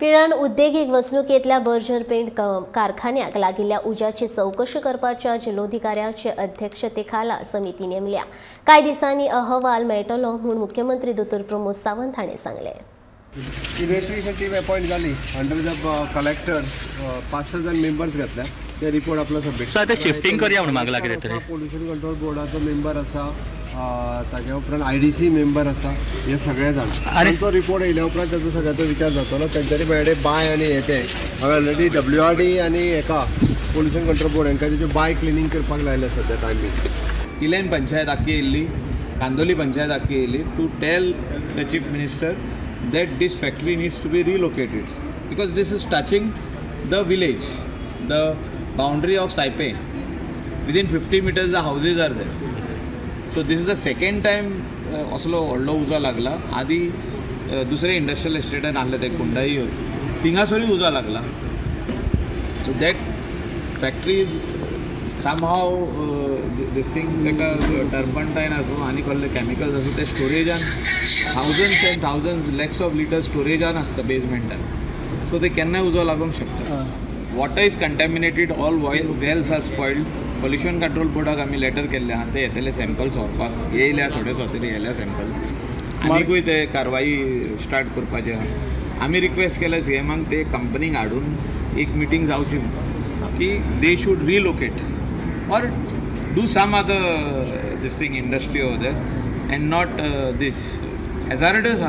पिळर्ण उद्देगीक वसणुकेंतल्या Berger paint कारखान्याक लागिल्ल्या उज्याची चवकशी करपाच्या जिल्लोधिकाऱ्याचे अध्यक्षतेखाला समिती नेमल्या. कांय दिसांनी अहवाल मेळटलो म्हूण मुख्यमंत्री दोतोर प्रमोद सावंत हांणी सांगलें. इन्व्हेस्टिगेशन टीम अपॉइंट जाली अंडर the collector. 5-6 जाण मेंबर्स घेतल्या, ते रिपोर्ट आपलो सबमिट. सो आतां शिफ्टिंग करया म्हणून मागला कितें तरी. पोल्युशन कंट्रोल बोर्डाचो मेंबर आसा, ताज्या उपरांत IDC member आसा, हे सगळे जाण. आनी तो रिपोर्ट येयल्या उपरांत ताचो सगळ्याचो विचार जातलो. तेंच्यांनी मेळ्ळे बाय आनी हे ते हांवें ऑलरेडी WRD आनी हेका पोल्युशन कंट्रोल बोर्ड हांकां तेच्यो बाय क्लिनींग करपाक लायल्या सद्या टायमींग. इलेन पंचायत आख्खी येयल्ली, कांदोली पंचायत आख्खी येयल्ली to tell the chief minister that this factory needs to be relocated because this is touching the village, the boundary of Saipe. Within 50 meters the houses are there. So this is the second time असलो व्हडलो उजो लागला. आदी दुसरे industrial एस्टेटान आहले ते कुंडाई, थिंगासरूय उजो लागला. So that factory is somehow this thing ताका टर्पंटायन आसूं आनी कसले केमिकल्स आसूं ते स्टोरेजान thousands and thousands lakhs of litre स्टोरेजान आसता बेजमेंटान. सो ते केन्नाय उजो लागूंक शकता. Water is contaminated, all wells are spoiled. Pollution control बोर्डाक आमी लेटर केल्ले आहा, ते येतले सॅम्पल्स व्हरपाक येयल्या, थोडे सोतरी येयल्या सॅम्पल्स. आनिकूय ते कारवाई स्टार्ट करपाचे आहा. आमी रिक्वेस्ट केल्या CMाक ते कंपनीक हाडून एक मिटींग जावची म्हणून की they should relocate or do some other this thing industry over there and not this hazardous.